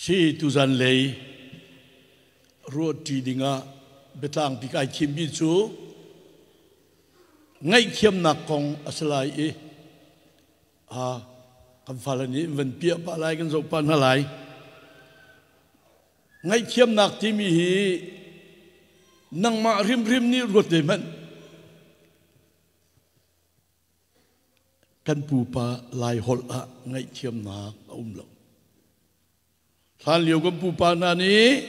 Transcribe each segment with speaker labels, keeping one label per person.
Speaker 1: Si tuzan lei ruahṭi dingah biatlangpi kai thimmi cu ngaihthiamnak kong a si lai i kan fale nih van piah pah lai kan zoh pah hna lai. Ngaihthiamnak timi hi nangmah hrimhrim nih ruat ve hmanh. Kan pupa Lai holh ah ngaihthiamnak a um lo. Hlanlio kan pupa hna nih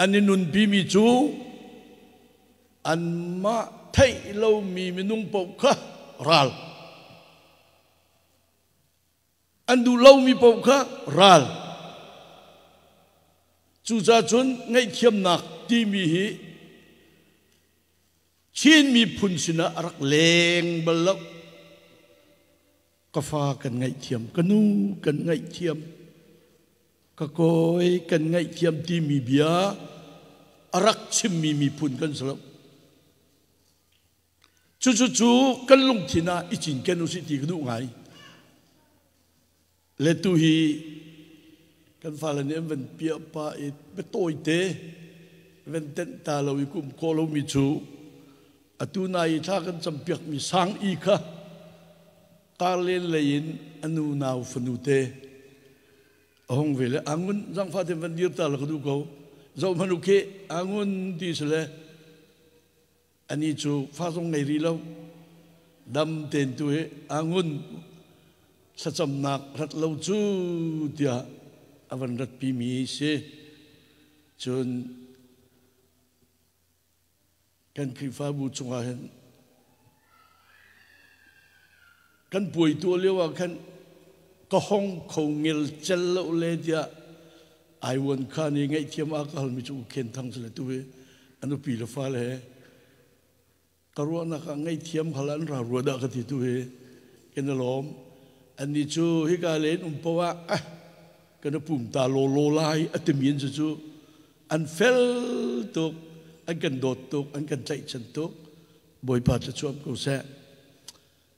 Speaker 1: an i nunpimi cu anmah theih lomi minung paoh kha ral. An duh lomi paoh kha ral. Cucaah cun ngaihthiamnak timi hi Chin miphun sinah a rak leng bal lo. Ka fa kan ngaihthiam, ka nu kan ngaihthiam, ka kawi kan ngaihthiam timi bia a rak chimmi miphun kan si lo. Cucu cu kan lungthin ah i cinken usih ti ka duh ngai. Le tu hi kan fale nih an van piah pah i biatawite van tenh ta lo i kum khawh lomi cu atu nai i thla kan campiakmi sang i kha karlen lei in a nu nau fanu te a hong ve le angun zangfa te van dir ta la ka duh ko zoh hmanh u khi angun ti si le Anih cu fa zong ngei rih lo. Dam tein tu hi angun thlacamnak rat lo cu tiah a van ratpimi si. Cun kan Khrihfabu chungah hin kan puai tuah lio ah khan ka hong kho ngel cel lo le tiah Aiwan kha nih ngaihthiam a ka halmi cu U Khen Thang si le tu hi a nupi le fale he ka ruahnak ah ngaihthiam hal an ra rua dah ka ti tu hi kan i lawm. Annih cu hika len um poah ah eh kan i pum ta law law lai a timi an cu an fel tuk, an kan dawt tuk, an kan tlaihchan tuk. Bawipa thluachuah ko seh.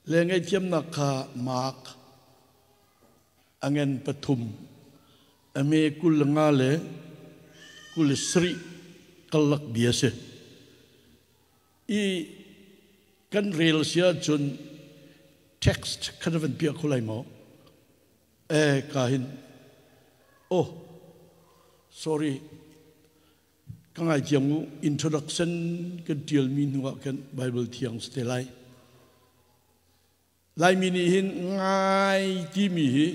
Speaker 1: Le ngaihthiamnak kha Mark a ngen pathum a me 25 le 27 karlak bia si. I kan rel si ahcun text kha na van piah kho lai maw? Eh ka hin oh sorry ka ngaithiam u introduction kan tialmi hnu ah khan Bible thiang si te lai. Laimi nih hin ngai timi hi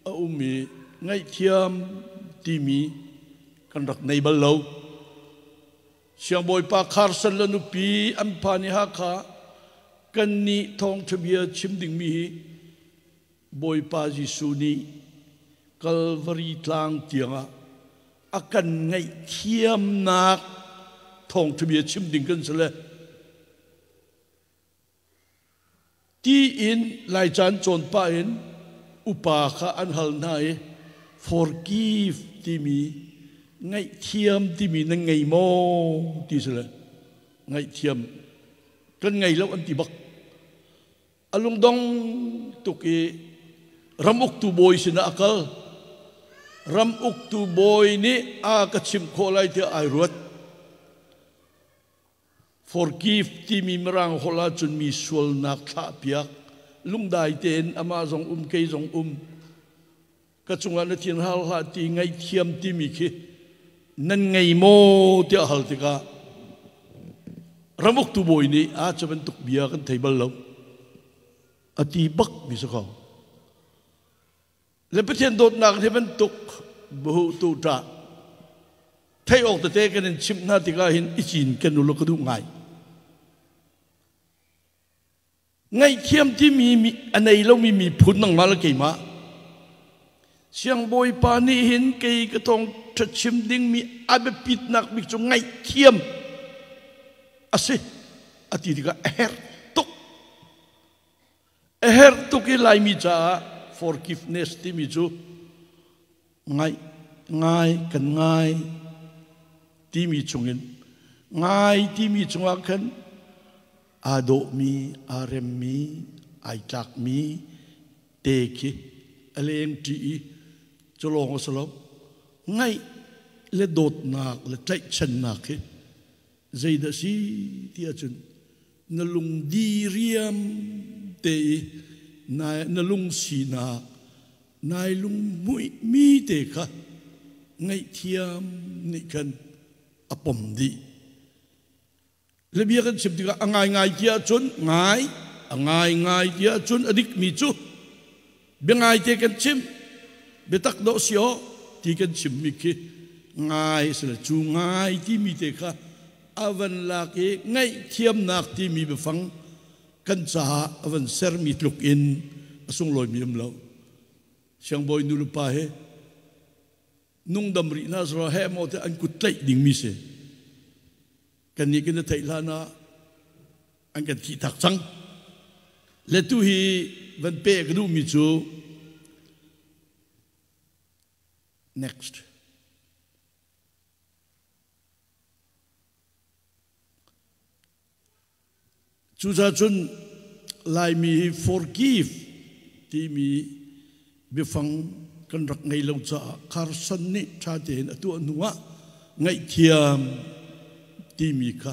Speaker 1: a um i ngaihthiam timi kan rak nei bal lo. Siangbawipa Carson le nupi an phan i Hakha kannih thawngṭha bia chim dingmi hi Bawipa Jesuh nih Kalvari tlang tiangah a kan ngaihthiamnak thawngṭha bia chim ding kan si le Tiin Laica an cawn pah in upa kha an hal hna i forgive timi ngaihthiam timi nan ngei maw ti si le ngaihthiam kan ngei lo an ti bak. A lungdong tuk i ram uktu bawi sinah a kal. Ram uktu bawi nih a ka chimh khawh lai tiah ai ruat. Forgive timi Mirang holh ahcun mi sualnak thlahpiak, lungdai tein amah zong um, kei zong um, ka cungah na thin hal hlah ti ngaihthiam timi khi nan ngei maw tiah hal tikah ramuktu bawi nih a cu bantuk bia kan thei bal lo a ti bak mi si ko. Le Pathian dawtnak hi bantuk buhu tu ṭah theih awk tete kan in chimh hna tikah hin i cin kan u ka duh ngai. Ngaihthiam timi a nei lomi miphun nangmah le keimah Siangbawipa nih hin kei ka thawng ṭha chim dingmi a biapitnak bik cu ngaihthiam a si a ti tikah a herh tuk. A herh tuk i Laimi caah forgiveness timi cu ngaih ngai kan ngai timi chungin ngai timi chungah khan aa dawhmi, aa remmi, ai tlakmi te khi a leng ṭi i Cu lawng a si lo. Ngaih le dawtnak le tlaihchannak hi zeidah si ti ahcun na lung diriam te i na lung sinak nai lung muihmi te kha ngaihthiam nih khan a pom dih. Le bia kan chim tikah a ngaingai ti ahcun ngai, a ngaingai ti ahcun a dikmi cu bia ngaite kan chim, biatak dawh si aw ti kan chimmi khi ngai a si le cu ngai timi te kha a van lak i ngaihthiamnak timi biafang kan caah a van sermi tluk in a sunglawimi um lo. Siangbawi nu le pa he nungdam rih hna selaw heh maw te an kut tlaih dingmi si. Kannih kan i theih hlan ah an kan thih tak cang. Le tu hi van pe ka duhmi cu next. Cucaah cun Laimi hi forgive timi biafang kan rak ngei lo caah Carson nih ṭha tein a tuah hnu ah ngaihthiam timi kha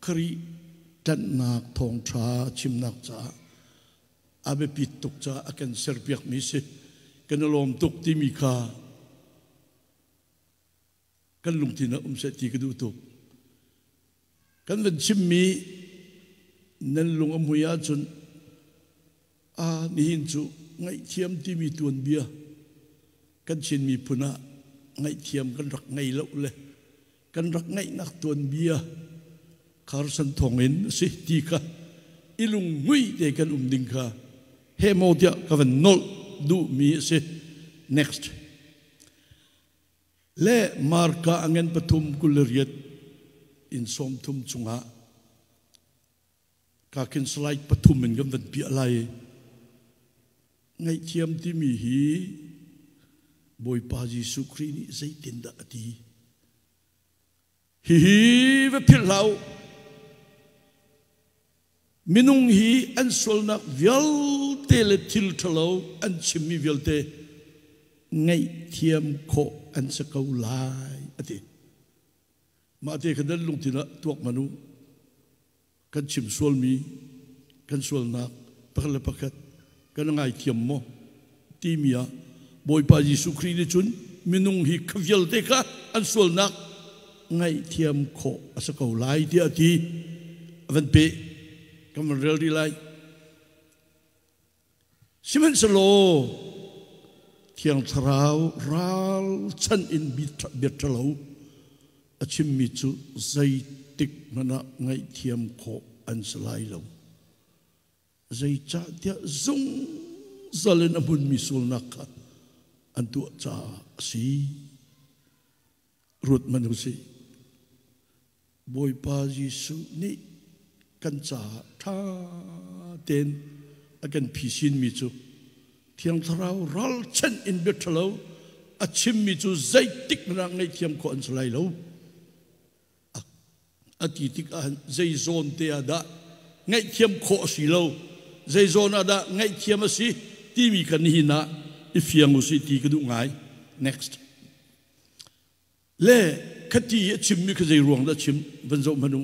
Speaker 1: Khrih ṭanhnak thawngṭha chimnak caah a biapit tuk caah a kan serpiakmi si. Kan i lawm tuk timi kha kan lungthin ah um seh ti ka duh tuk. Kan van chimmi nan lung a mui ahcun a nihin cu ngaihthiam timi tuanbia kan Chin miphun ah ngaihthiam kan rak ngei lo le kan rak ngaihnak tuanbia Carson thawng in a si ti kha i lungmui te kan um ding kha he maw tiah ka van nolh duhmi a si. Next. Le Marka a ngen pathum 28 in 30 chungah ka khin slide pathum in kan van piah lai. Ngaihthiam timi hi Bawipa Jesuh Khrih nih zeitindah a ti? Hihi va philh hlah u. Minung hi an sualnak vialte le thil ṭhalo an chimmi vialte ngaihthiam khawh an si ko lai a ti. Mah te kha nan lungthin ah tuak hmanh u. Kan chim sualmi kan sualnak pakhat le pakhat kan ngaithiam maw timi ah Bawipa Jesuh Khrih nih cun minung hi kha vialte kha an sualnak ngaihthiam khawh a si ko lai tiah a ti. A van peh. Kan van rel rih lai. Sihmanhsehlaw Thiang Thlarau ralchanh in bia ṭhalo a chimmi cu zeitik hmanh ah ngaihthiam khawh an si lai lo. Zeicahtiah zungzal in a hmunmi sualnak kha an tuah caah a si. Ruat hmanh u sih. Bawipa Jesuh nih kan caah ṭha tein a kan phisinmi cu Thiang Thlarau ralchanh in bia ṭhalo a chimmi cu zeitik hmanh ah ngaihthiam khawh an si lai lo. A ti tik ah zei zawn te ah dah ngaihthiam khawh a si lo, zei zawn ah dah ngaihthiam a si timi kha nihin ah i fiang u sih ti ka duh ngai. Next. Le khati i a chimmi kha zei ruang dah chim van zoh hmanh u.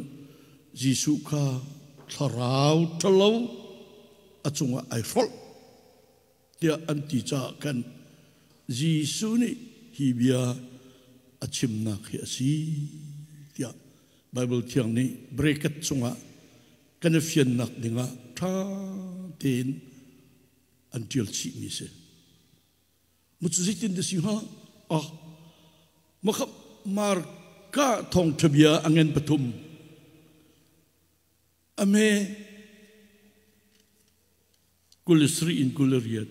Speaker 1: Jesuh kha thlarau ṭhalo a cungah ai hrolh tiah an ti caah khan Jesuh nih hi bia a chimnak hi a si tiah Baibal Thiang nih bracket chungah kan i fiannak dingah ṭha tein an ṭial chihmi a si. Mu cu zeitin dah si hnga? Ah, makha Marka thawngṭha bia a ngen pathum. A hme 27 in 28.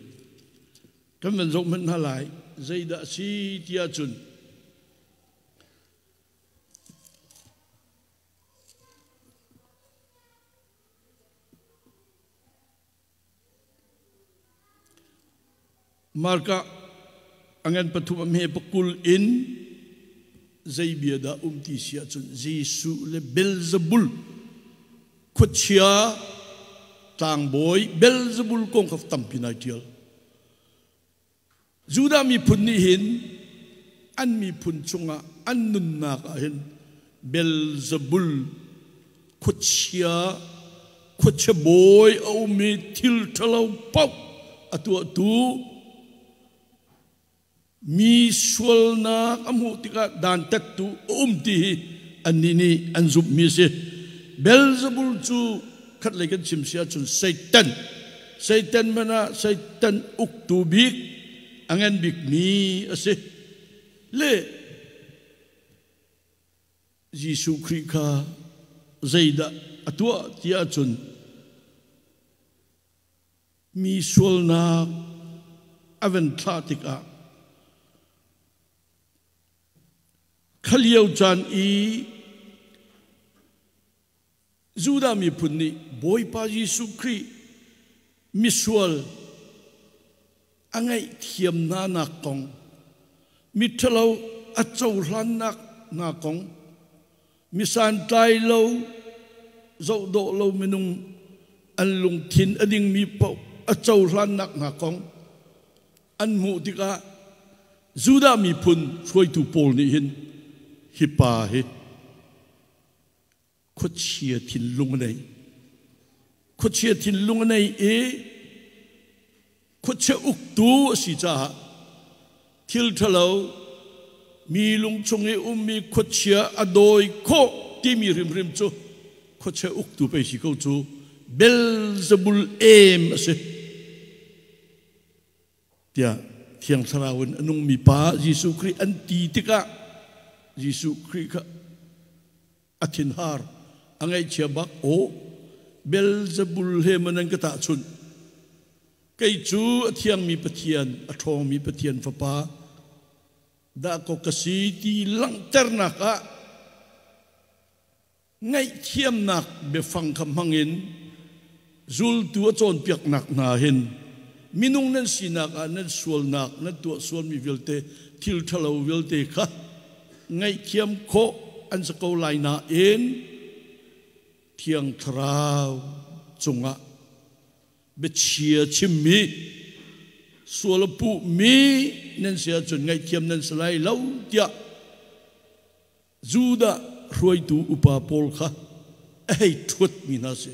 Speaker 1: Kan van zoh hmanh hna lai. Zeidah a si ti ahcun Marka a ngan pathum a hme pakul in zei bia dah um ti si ahcun Jesuh le Beelzebul khuachia tlangbawi Beelzebul kong kha tampi nai ṭial. Judah miphun nih hin an miphun chungah an nunnak ah hin Beelzebul khuachia khuachia bawi a um i thil ṭhalo paoh a tuahtu mi sualnak a hmuh tikah dantattu a um ti hi annih nih an zumhmi a si. Beelzebul cu khatlei kan chim si ahcun Satan, Satan hmanh ah Satan uktu bik a ngan bikmi a si. Le Jesuh Khrih kha zeidah a tuah ti ahcun Mi sualnak a van thlah tikah kha lio caan i Judah miphun nih Bawipa Jesuh Khrih misual a ngaihthiam hna nak kong, miṭhalo a cohlannak hna kong, Mi santlai lo, zohdawh lo minung an lungthin a dingmi paoh a cohlannak hna kong an hmuh tikah Judah miphun hruaitu pawl nih hin hi pa hi khuachia thinlung a nei. Khuachia thinlung a nei i Khuachia uktu a si caah thil ṭhalo mi lungchung i ummi khuachia a dawi khawh timi hrimhrim cu khuachia uktu pei si ko cu Beelzebul em a si tiah Thiang Thlarau in a nungmi pa Jesuh Khrih an ti tikah Jesuh Khrih kha a thinhar a ngaihchia bak aw Beelzebul he maw nan ka tahchunh kei cu a thiangmi Pathian a ṭhawngmi Pathian fapa dahkaw ka si ti langhternak ah ngaihthiamnak biafang kha hmangin zultu a cawnpiaknak hna hin minung nan sinak ah nan sualnak nan tuah sualmi vialte thil ṭhalo vialte kha ngaihthiam khawh an si ko lai nain Thiang Thlarau cungah biachia chimmi sual a puhmi nan si ahcun ngaihthiam nan si lai lo tiah Judah hruaitu upa pawl kha a hei ṭhuatmi hna si.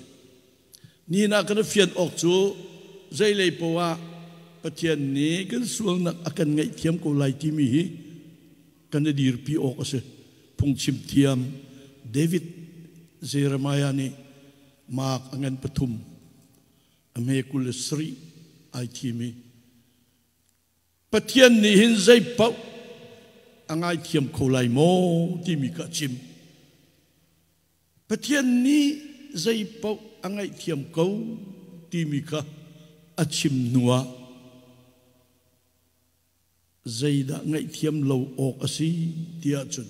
Speaker 1: Nihin ah kan i fian awk cu zeilei poah Pathian nih kan sualnak a kan ngaihthiam ko lai timi hi kan i dirpi awk a si. Phungchim thiam David Jeremiah nih Mark a ngan pathum a hme 27 ai thim i Pathian nih hin zei paoh a ngaithiam kho lai maw timi kha a chim. Pathian nih zei paoh a ngaihthiam ko timi kha a chim hnuah zeidah ngaihthiam lo awk a si ti ahcun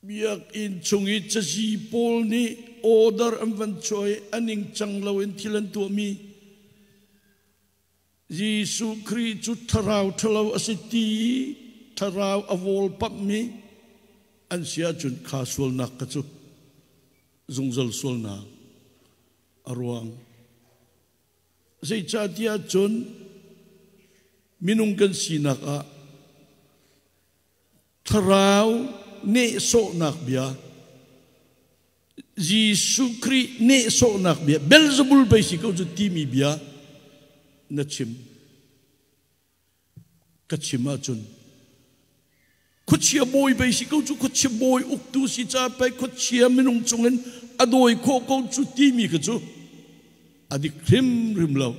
Speaker 1: Biakinn chung i cazi pawl nih order an van chuah i a ningcang loin thil an tuahmi Jesuh Khrih cu thlarau ṭhalo a si ti i thlarau a vawlpamhmi an si ahcun kha sualnak kha cu zungzal sualnak a ruang. Zeicahtiah cun minung kan sinak ah Thlarau nehsawhnak bia Jesuh Khrih nehsawhnak bia Beelzebul pei si ko cu timi bia na chim ka chim ahcun khuachia bawi pei si ko cu khuachia bawi uktu si ca pei khuachia minung chungin a dawi khawh ko cu timi kha cu a dik hrimhrim lo.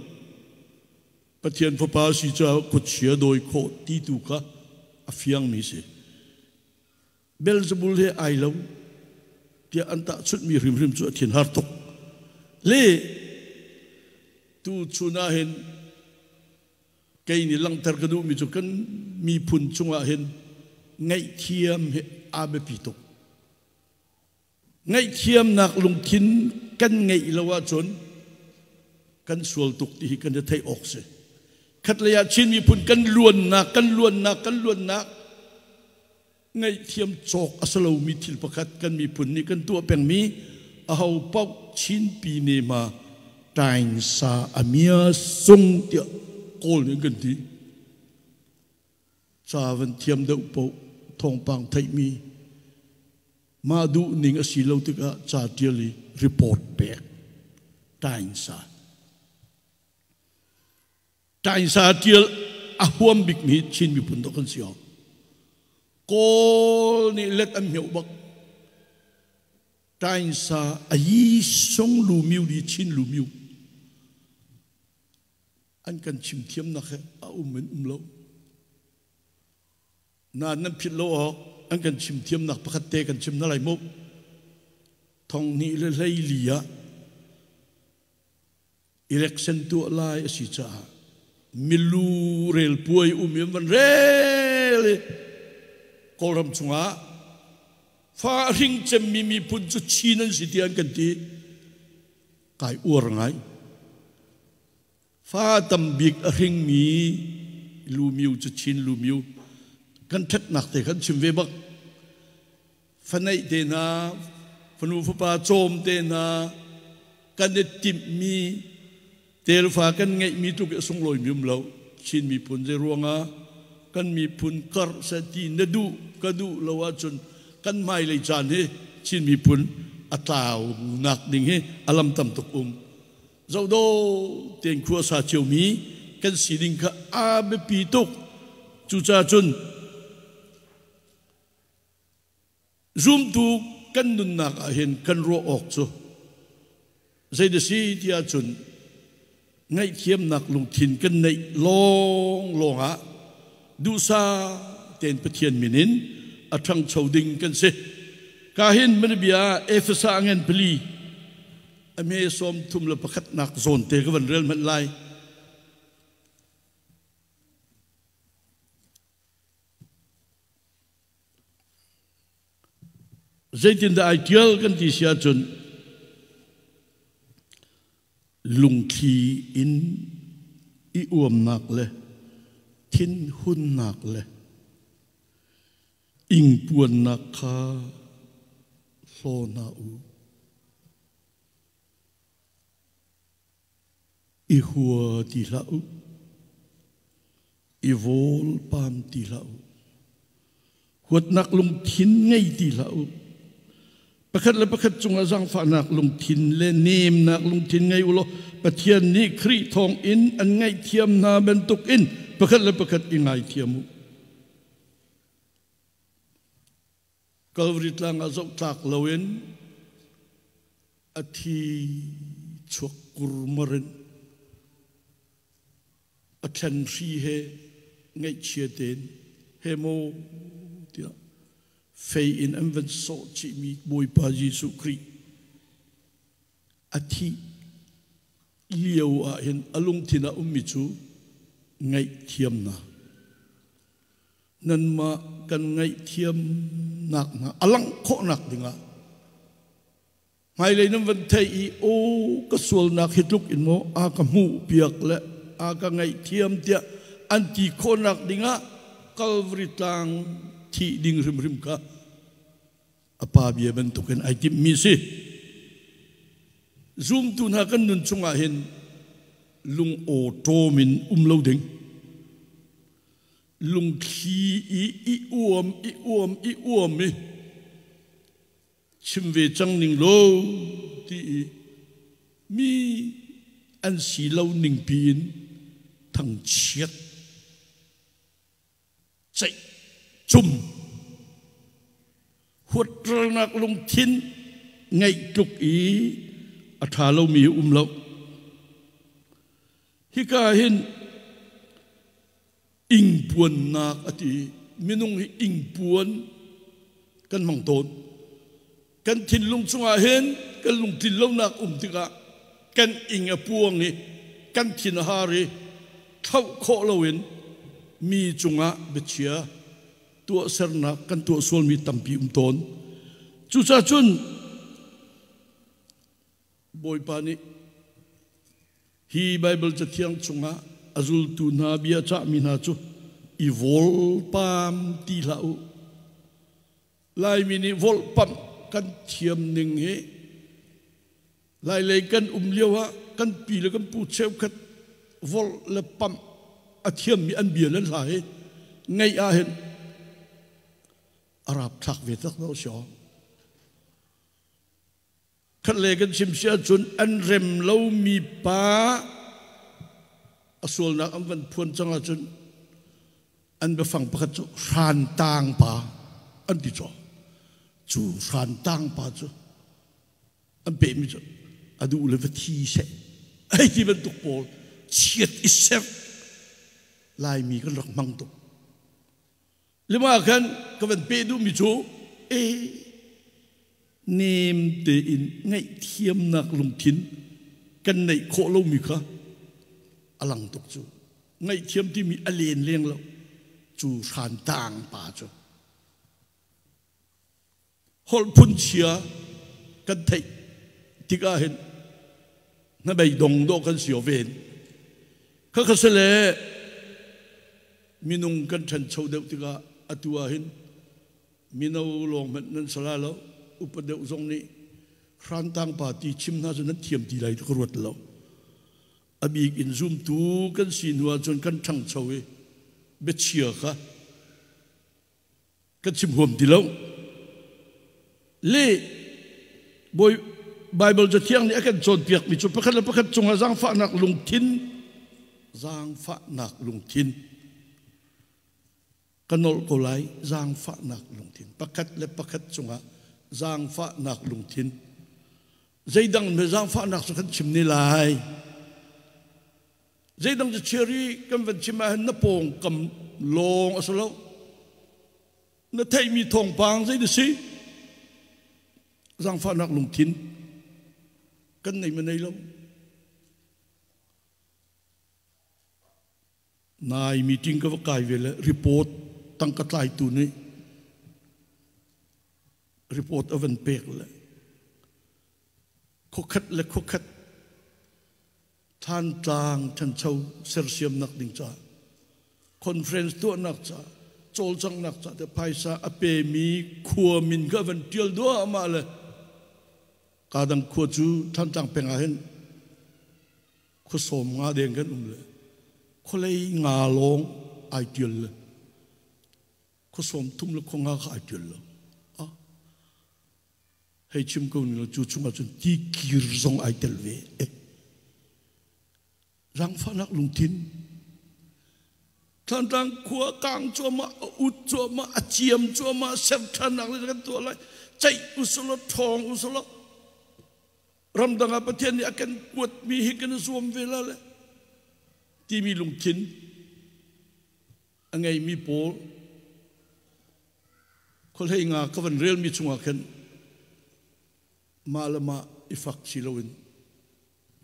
Speaker 1: Pathian Fapa si caah khuachia dawi khawh ti tu kha a fiangmi si. Beelzebul he ai lo tiah an tahchunhmi hrimhrim cu a thin har tuk. Le tu chun ah hin kei nih langhter ka duhmi cu kan miphun chungah hin ngaihthiam hi aa biapi tuk. Ngaihthiamnak lungthin kan ngeih lo ahcun kan sual tuk ti hi kan i theih awk si. Khatlei ah Chin miphun kan luannak, kan luannak, kan luannak ngaihthiam cawk a si lomi thil pakhat kan miphun nih kan tuah pengmi aho paoh Chin pine ma taing sa a mia sung tiah. Kawl nih an kan ti. Ca van thiam deuh paoh thawngpang theihmi mah duh ning a si lo tikah ca ṭial i report pek. Tainsa. Tainsa ṭial a huam bikmi Chin miphun dawh kan si awk. Kawl nih let an hmeuh bak. Tainsa a yi song lu miu di Chin lu miu. An kan chim thiamnak he a um in um lo. Na nan philh lo awk an kan chim thiamnak pakhat te kan chim na lai mu. Thong hnih le hlei li ah election tuah lai a si caah milu rel puai um in van rel i Kawlram chungah fa hring cemmi miphun cu Chin an si ti an kan ti. Kai uar ngai. Fa tam bik a hringmi Lumiu cu Chin Lumiu kan ṭhatnak te khan chim ve bak. Faneih te hna, fanu fapa cawm te hna, kan i timhmi telfa kan ngeihmi tluk i a sunglawi um lo. Chin miphun zei ruangah kan miphun karh seh ti na duh ka duh lo ahcun kan hmailei caan hi Chin miphun a tlau nak ding hi a lam tam tuk um. Zohdaw tein khua sa ciomi kan sining kha a biapi tuk. Cucaah cun zumtu kan nunnak ah hin kan ruah awk cu zei na si ti ahcun ngaihthiamnak lungthin kan neih lawnglawng ah duhsah tein Pathian min in a ṭhangcho ding kan si. Ka hin manabia Efesa ngen pali a hme 31nak zawn te ka van rel hmanh lai. Zeitindah ai ṭial kan ti si ahcun lungthli in i uamnak le thinhunnak le ingpuannak kha hlaw hna u. I hua ti hlah u. I vawlpam ti hlah u. Huatnak lungthin ngei ti hlah u. Pakhat le pakhat cungah zaangfahnak lungthin le nemnak lungthin ngei u law Pathian nih Khrih thawngin an ngaihthiam hna bantukin pakhat le pakhat i ngaithiam u. Calvary tlang ah zohtlak loin a thi chuak kurmar in a thlen hri he ngaihchia tein he maw tiah fei in an van sawh chihmi Bawipa Jesuh Khrih a thih lio ah hin a lungthin ah ummi cu ngaihthiamnak nanmah kan ngaihthiamnak hna a langh khawhnak dingah hmailei nan van theih i aw ka sualnak hi tluk in maw a ka hmuh piak le a ka ngaihthiam tiah an ti khawhnak dingah Calvary tlang thih ding hrimhrim kha a pa bia bantukin ai timhmi si. Zumtu hna kan nun chungah hin lung aw ṭawm in um lo ding. Lungthli i i uam i uam i uam i chim ve cang ning law ti i mi an si lo ning piin thangchiat ceih cum huatralnak lungthin ngeih tluk i a ṭha lomi um lo. Hika hin ingpuannak a ti. Minung hi ingpuan kan hmang tawn. Kan thinlung chungah hin kan lungtlin lonak um tikah kan ing a puang i kan thin a har i thlauh khawh loin mi cungah biachia tuahsernak kan tuah sualmi tampi um tawn. Cucaah cun Bawipa nih hi Baibal Cathiang chungah a zultu hna bia cahmi hna cu i vawlpam ti hlah u. Laimi nih volhpamh kan thiam ning hi Lailei kan um lio ah kan pi le kan pu cheukhat volh le pamh a thiammi an bia le hla hi ngaih ah hin a rapthlak ve tak lo si Khat le kan chim si ahcun an rem lomi pa a sualnak an van phuan cang ahcun an biafang pakhat cu hrantang pa an ti caw. Cu hrantang pa cu an pehmi cu a duh le va thi seh hei ti bantuk pawl chiat i serh Laimi kan rak hmang tuk. Lima khan ka van peh duhmi cu e nem tein ngaihthiamnak lungthin kan neih khawh lomi kha a lang tuk cu. Ngaihthiam timi a len leng lo cu hrantang pa cu. Holh phunchia kan theih tikah hin hnabei dong dawh kan si ven. Khakha si le minung kan ṭhancho deuh tikah atu ah hin mino lawng hmanh nan si lai lo, upa deuh zong nih hrantang pa ti chim hna cu nan thiam ti lai ka ruat lo. A bik in zumtu kan si hnu ahcun kan ṭhangcho i biachia kha kan chim huam ti lo. Le Bawi Bible cathiang nih a kan cawnpiakmi cu pakhat le pakhat cungah zaangfahnak lungthin zaangfahnak lungthin ka nolh ko lai zaangfahnak lungthin pakhat le pakhat cungah zaangfahnak lungthin zeidang me zaangfahnak cu kan chim ne lai Zeidang cu cherry kan van chim ahhin na pawngkam lawng a si lo. Na theihmi thawngpang zei na si? Zaangfahnak lungthin kan nei ma nei lo. Nai meeting ka va kai ve le report tangka tlaitu nih report a van pek le khuakhat le khuakhat Thantlang ṭhancho sersiamnak ding caah conference tuahnak caah cawlcanghnak caah te phaisa a pemi khua min kha van ṭial duahmah le kadang khua cu Thantlang peng ah hin khua sawm nga deng kan um le khualei nga lawng ai ṭial le khua sawm thum le khua nga kha ai ṭial lo. Hei chim ko ning cu chungah cun tikir zong ai tel ve. Zaangfahnak lungthin Thantlang khua kang cuahmah, a ut cuahmah, a ciam cuahmah, ser ṭhannak le kan tuah lai. Ceih usulaw, ṭhawng usulaw. Ramdang ah Pathian nih a kan kuatmi hi kan zuam ve la le timi lungthin a ngeimi pawl Khuahlei nga ka van relmi chungah khin mah le mah i fak si loin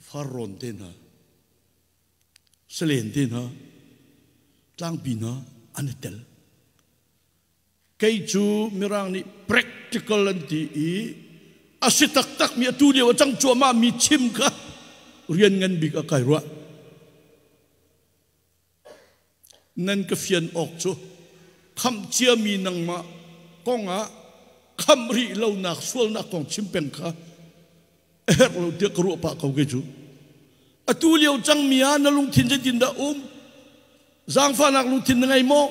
Speaker 1: farrawn te hna, salen te hna, tlangpi hna an i tel. Kei cu Mirang nih practical an ti i a si taktakmi atu lio a cang cuahmahmi chim kha rian ngan bik a kai ruah. Nan ka fian awk cu khamh ciami nangmah kongah khamh rih lonak sualnak kong chim peng kha a herh lo tiah ka ruah pah ko kei cu. Atu lio cangmi ah na lungthin zeitindah um? Zaangfahnak lungthin na ngei maw?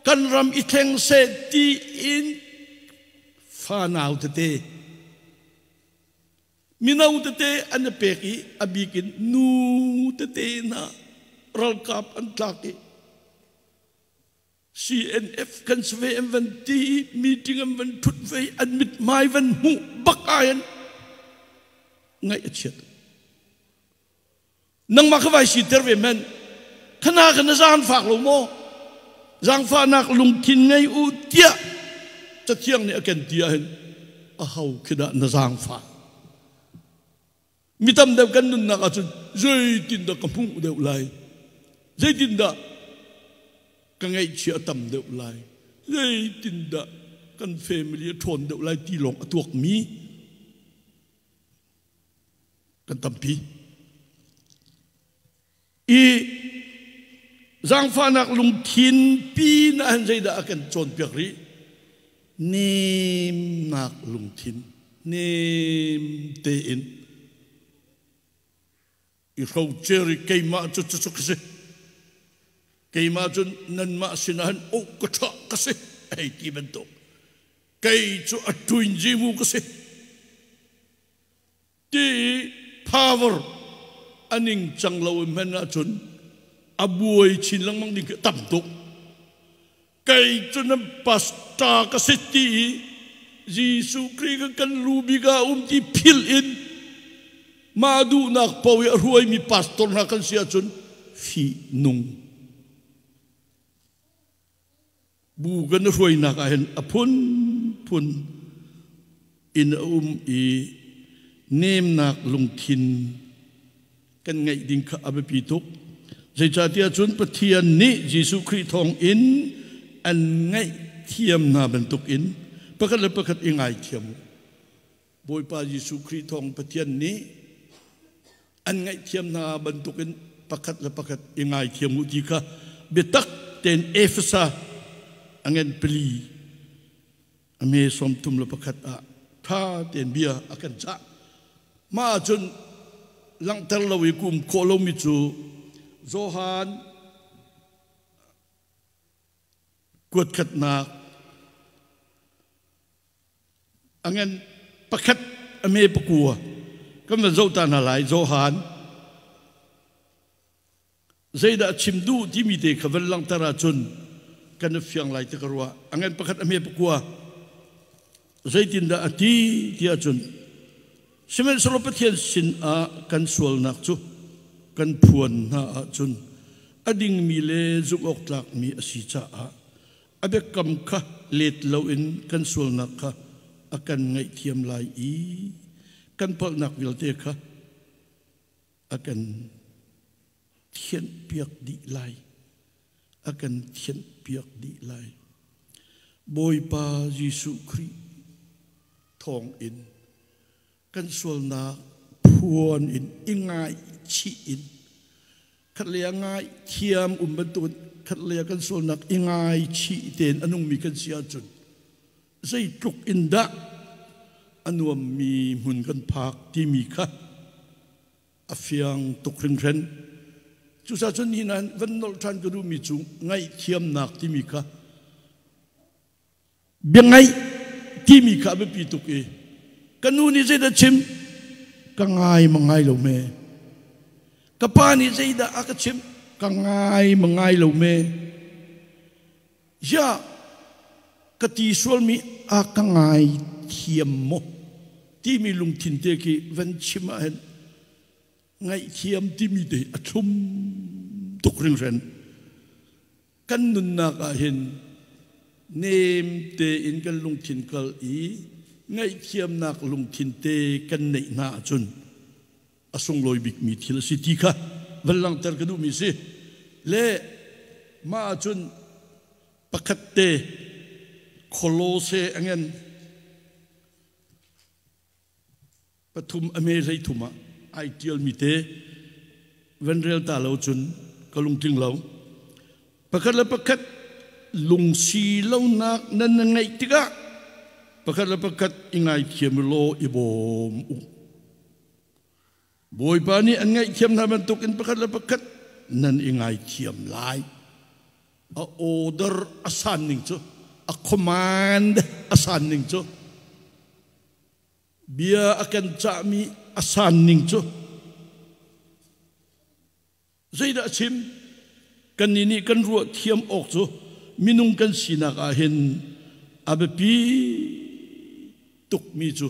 Speaker 1: Kan ram i thleng seh tiin fanau tete Mino tete an i pek i a bik in nu tete hna ralkap an tlak i CNF kan si ve an van ti i meeting an van ṭhut ve i an mithmai van hmuh bak ai an ngaih a chiat. Nangmah kha vai siter ve men. Khana kha na zaangfak lo maw? Zaangfahnak lungthin ngei u tiah Cathiang nih a kan ti ahhin aho khi dah na zaangfah? Mi tam deuh kan nunnak ahcun zeitindah ka hmuh deuh lai? Zeitindah ka ngaihchia a tam deuh lai? Zeitindah kan family a ṭhawn deuh lai ti lawng a tuakmi kan tampi. I zaangfahnak lungthin pi na han zeidah a kan cawnpiak rih? Nemnak lungthin, nem tein i hrocer i keimah cu cucu ka si. Keimah cun nanmah sinah hin oh ka ṭha ka si hei ti bantuk. Kei cu a ṭuin zimu ka si. Ti i power a ningcang lo in hman ahcun a buai chin lengmang ding khi tam tuk. Kei cu nan pastor ka si ti i Jesuh Khrih kha kan lu bik ah um ti philh in mah duhnak paoh i a hruaimi pastor hna kan si ahcun fihnung. Bu kan hruainak ah hin a phunphun in a um i nemnak lungthin kan ngeih ding kha a biapi tuk. Zeicahtiah cun Pathian nih Jesuh Khrih thawng in an ngaihthiam hna bantukin pakhat le pakhat i ngaithiam u. Bawipa Jesuh Khrih thawng Pathian nih an ngaihthiam hna bantukin pakhat le pakhat i ngaithiam u ti kha biatak tein Efesa a ngen pali a me 31 ah ṭha tein bia a kan cah. Mah ahcun langhter lo i kum khawh lomi cu Johan kuatkhatnak a ngen pakhat a me pakua kan van zoh ta hna lai. Johan Zeidah chim duh timi te kha van langhter ahcun kan i fiang lai ti ka ruah. A ngan pakhat a hme pakua. Zeitindah a ti ti ahcun sihmanhsehlaw Pathian sin ah kan sualnak cu kan phuan hna ahcun a dingmi le zumh awk tlakmi a si caah a biakam kha let loin kan sualnak kha a kan ngaihthiam lai i kan palhnak vialte kha a kan thianhpiak dih lai. A kan thianhpiak dih lai. Bawipa Jesuh Khrih thawng in kan sualnak phuan in i ngaihchih in khatlei ah ngaihthiam um bantukin khatlei ah kan sualnak i ngaichih tein a nungmi kan si ahcun zeitluk in dah a nuammi hmun kan phak timi kha a fiang tuk hringhran. Cucaah cun hi nan van nolh ṭhan ka duhmi cu ngaihthiamnak timi kha biangaih timi kha a biapi tuk i ka nu nih zeidah chim ka ngai ma ngai lo me, ka pa nih zeidah a ka chimh ka ngai ma ngai lo me, Ziah ka ti sualmi a ka ngai thiam maw timi lungthin te khi van chim ahhin ngaihthiam timi te a thlum tuk hringhran. Kan nunnak ahhin nem tein kan lungthin kal i ngaihthiamnak lungthin te kan neih hna ahcun a sunglawi bikmi thil a si ti kha van langhter ka duhmi si. Le mah ahcun pakhat te Kolose a ngen pathum a me 13 ah ai ṭialmi te van rel ta lo cun ka lungtling lo. Pakhat le pakhat lungsi lonak nan ngeih tikah pakhat le pakhat i ngaithiam law i bawm u. Bawipa nih an ngaihthiam hna bantukin pakhat le pakhat nan i ngaithiam lai. A order a san ning cu, a command a san ning cu, bia a kan cahmi a san ning cu Zeidah a chim? Kannih nih kan ruah thiam awk cu minung kan sinak ah hin a biapi tukmi cu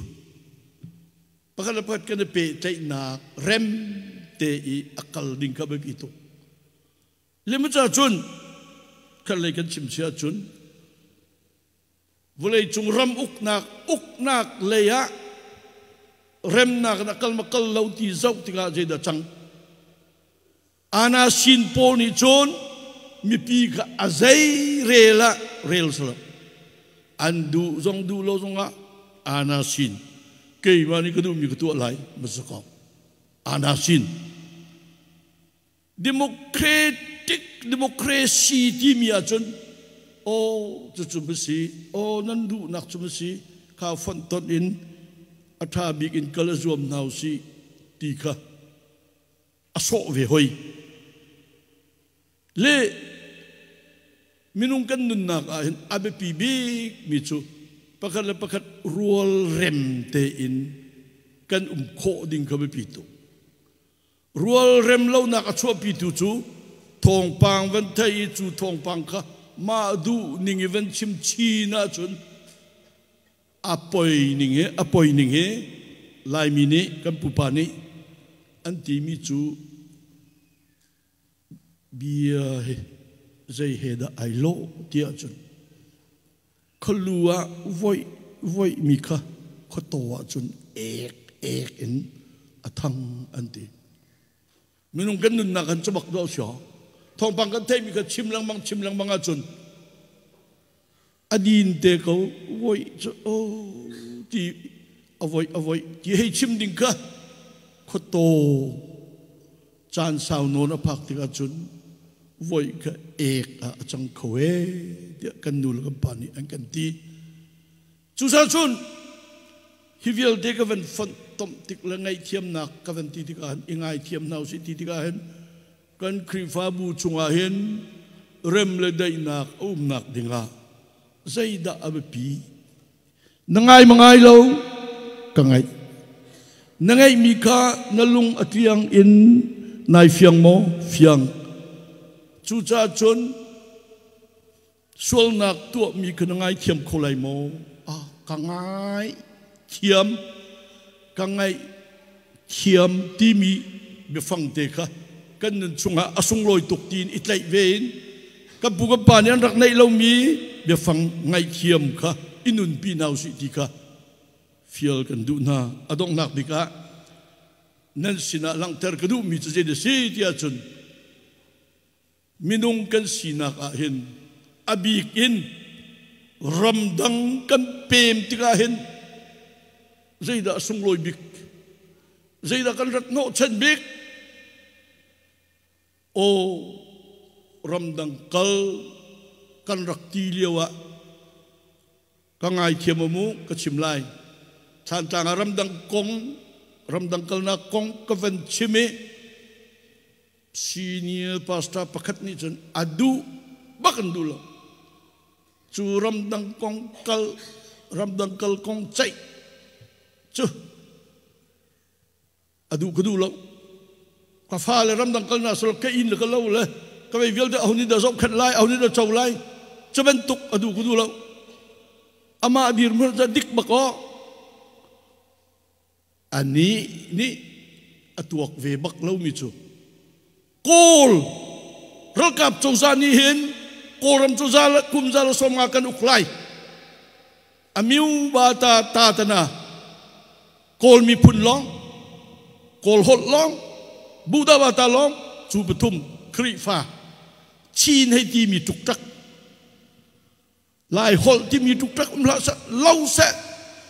Speaker 1: pakhat le pakhat kan i pehtlaihnak rem te i a kal ding kha biapi tuk. Limaca cun khat lei kan chim si ahcun vawleicung ram uknak uknak lei ah remnak in a kal ma kal lo ti zoh tikah zeidah cang? Ana sin pawl nih cun mipi kha a zei rel ah rel silo. An duh zong duh lo zongah ana sin keimah nih ka duhmi ka tuah lai ma si ko. Ana sin Democratic democracy timi ahcun aw cucu ma si, aw nan duhnak cu ma si, kha fonhtonh in a ṭha bik in kal a zuam hna usih ti kha a sawh ve hoi. Le Minung kan nunnak ah hin a biapi bikmi cu pakhat le pakhat rualrem tein kan um khawh ding kha biapi tuk. Rualrem lonak a chuahpitu cu thawngpang van theih i cu thawngpang kha mah duh ning i van chim chin ahcun a poi ning hi a poi ning hi Laimi nih kan pupa nih an timi cu bia hi zei he dah ai lawh ti ahcun khualu ah voih voih mi kha khuataw ahcun ek ek in a thang an ti. Minung kan nunnak kan cubak dawh si thawngpang kan theihmi kha chim lengmang chim lengmang ahcun a din te ko voi cu o ti a voi a voi ti hei chim ding kha khuataw caan sau nawn a phak tikah cun voi kha ek ah a cang kho e tiah kan nu le kan pa nih an kan ti. Cucaah cun hi vialte ka van fonh tomh tik le ngaihthiamnak ka van ti tikah hin i ngaithiam hna usih ti tikah hin kan Khrihfabu chungah hin rem le daihnak a umnak dingah zeidah a biapi? Na ngai ma ngai lo? Ka ngaih. Na ngeihmi kha na lung a tliang in nai fiang maw? Fiang. Cucaah cun Sualnak tuahmi kha na ngaithiam kho lai maw? Ah, ka ngaithiam, ka ngaihthiam timi biafang te kha kan nun chungah a sunglawi tuk tiin i tlaih ve in kan pu kan pa nih an rak neih lomi biafang ngaihthiam kha i nunpi hna usih ti kha fial kan duh hna. A donghnak bik ah nan sinah langhter ka duhmi cu zei a si ti ahcun Minung kan sinak ah hin a bik in ramdang kan pem tikah hin zeidah sunglawi bik zeidah kan rat hnawhchan bik aw ramdang kal kan rak ti lio ah Ka ngaithiam mu ka chim lai. Thantlang ah ramdang kong ramdang kalnak kong ka van chim i senior pastor pakhat nih cun a duh bak an duh lo. Cu ramdang kong kal ramdang kal kong ceih cu A duh ka duh lo. Ka fale ramdang kal na sal ka inn le ka lo le ka vei vialte aho nih dah zohkhenh lai aho nih dah co lai cu bantuk a duh ka duh lo. Amah dirhmun cu dik bak aw. Anih nih a tuak ve bak lomi cu Kawl ralkap cozah nih hin Kawlram cozah kum za le 50 kan uk lai. Amiu ba ta ta tana Kawl miphun lawng, Kawl holh lawng, Buddha ba ta lawng, cu pathum Khrihfa Chin hei timi ṭukṭak Lai holh timi ṭukṭak um hlah seh, lo seh,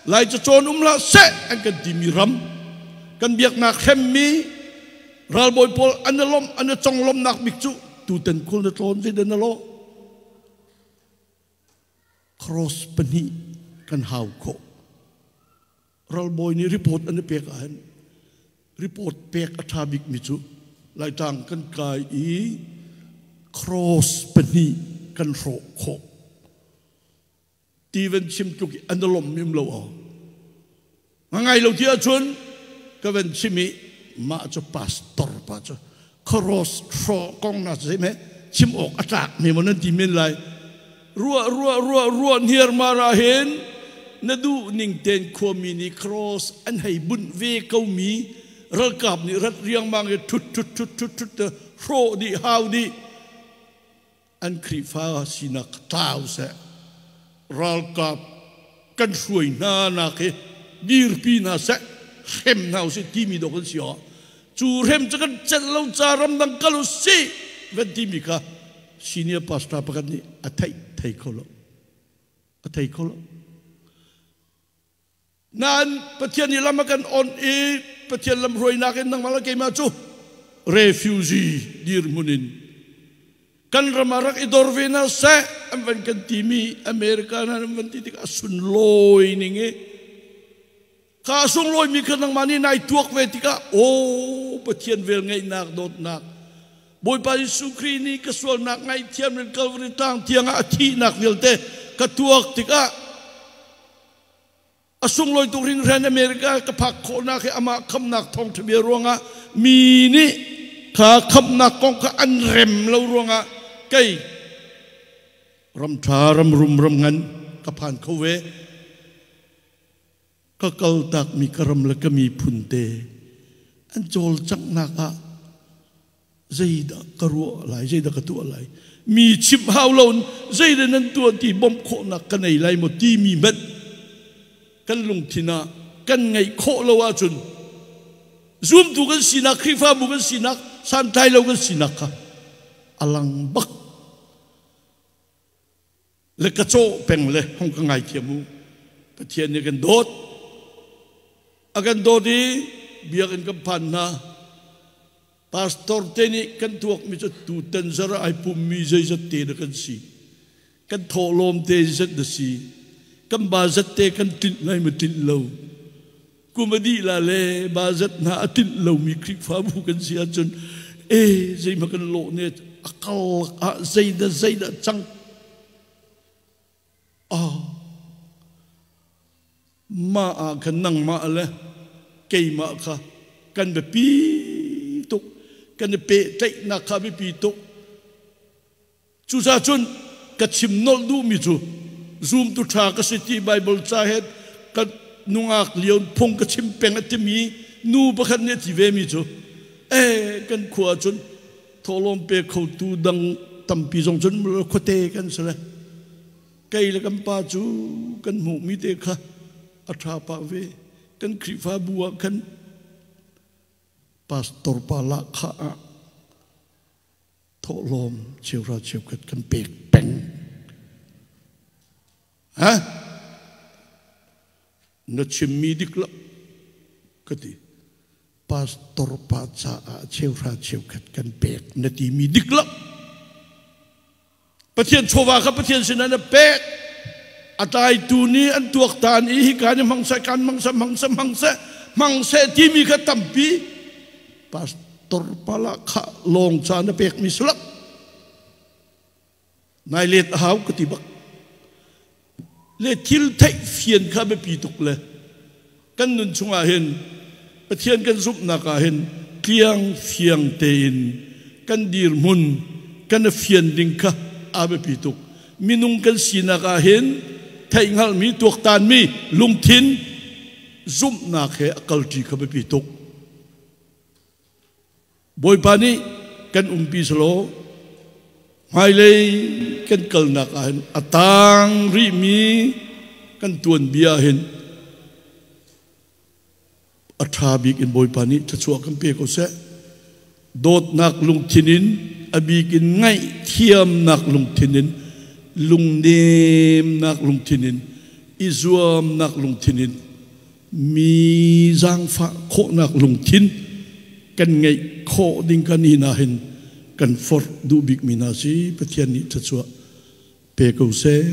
Speaker 1: Lai cacawn um hlah seh an kan timi ram kan biaknak hremmi ralbawi pawl an i lawmh an i conglawmhnak bik cu tuten kul na tlawn ve den na lawh cross pahnih kan hau khawh ralbawi nih report an i pek ahhin report pek a ṭha bikmi cu Laitlang kan kai i cross pahnih kan hrawh khawh ti van chim tluk i an i lawm mim lo aw ngai lo ti ahcun ka van chim i mah cu pastor pa cu cross hrawh kong na zei me chim awk a tlak me maw nan ti men lai ruah ruah ruah ruah hniar mar ah hin na duh ning ten khuami nih cross an hei bunh ve ko mi ralkap nih rat riangmang i thut thut thut thut thut hrawh dih hau dih an Khrihfa sinak tlau seh ralkap kan hruai hna nak hi dirpi hna seh hrem hna usih timi dawh kan si aw cu hrem cu kan celh lo ca ramdang kal usih van timi kha senior pastor pakhat nih a theih thei kho lo a thei kho lo Nain Pathian nih lam a kan onh i Pathian lamhruainak in nangmah le keimah cu refugee dirhmun in kan ram ah rak i dor ve hna seh an van kan timi America hna an van ti tikah a sunlawi ning i kha a sunglawi mi kha nangmah nih nai tuak ve tikah aw Pathian vel ngeihnak dawtnak. Bawipa Jesuh Khrih nih ka sualnak ngaihthiam in Calvary tlang tiangah a thihnak vialte ka tuak tikah a sunglawi tuk hringhran. America ka phak khawhnak hi amah khamnak thawngṭha bia ruangah, mi nih kha khamnak kong kha an rem lo ruangah kei ram ṭha, ram rum, ram ngan ka phan kho ve. Ka kaltakmi ka ram le ka miphun te an cawlcanghnak ah zeidah ka ruah lai, zeidah ka tuah lai, mi chimh hau lo in zeidah nan tuah ti bawmh khawhnak ka nei lai maw timi hmanh kan lungthin ah kan ngeih khawh lo ahcun, zumtu kan sinak, Khrihfabu kan sinak, santlai lo kan sinak kha a lang bak le ka cawh peng le hong ka ngaithiam u. Pathian nih kan dawt, a kan dawt i biakinn kan phan hna. Pastor te nih kan tuakmi cu tutan zara ai pummi zeizat te na kan si, kan thawhlawm te zat na si, kan ba zat te kan tlinh lai ma tlinh lo, kum a dih la le ba zat hna a tlinh lomi Khrihfabu kan si ahcun e zeihmah kan lawh ne a kal ah zeidah zeidah cang ah mah ah khan nangmah le keimah kha kan biapi tuk, kan i pehtlaihnak kha biapi tuk. Cucaah cun ka chim nolh duhmi cu, zumtu ṭha ka si ti, Baibal ca he ka nungak lio phung ka chim peng a timi nu pakhat nih a ti vemi cu, e kan khua cun thawhlawm pe khotu dang tampi zong cun khuate kan si le kei le kan pa cu kan hmuhmi te kha a ṭha pah ve. Kan Khrihfabu ah khan pastor pa lahkhah ah thawhlawm cheuhra cheukhat kan pek peng. Ha, na chimmi dik lo ka ti. Pastor pa caah cheuhra cheukhat kan pek na timi dik lo. Pathian chawva kha Pathian sinah na pek. A tlaitu nih an tuaktan i hika nih hmang seh, kan hmang seh, hmang seh, hmang seh, hmang seh timi kha tampi pastor pala kha lawng ca na pekmi sulak nai let a hau ka ti bak le. Thil theih fian kha biapi tuk le kan nun chungah hin Pathian kan zumhnak ah hin tliang fiang tein kan dirhmun kan fian ding kha a biapi tuk. Minung kan sinak ah hin theihhngalhmi, tuaktanmi lungthin zumhnak he a kalṭi kha biapi tuk. Bawipa nih kan umpi selaw hmailei kan kalnak ah hin a tang rihmi kan tuanbia hin a ṭha bik in Bawipa nih thluachuah kan pe ko seh. Dawtnak lungthin in, a bik in ngaihthiamnak lungthin in, lungnemnak lungthin in, i zuamnak lungthin in, mi zaangfah khawhnak lungthin kan ngeih khawh ding kan hi na hin kan forh duh bikmi hna si. Pathian nih thluachuah pe ko seh.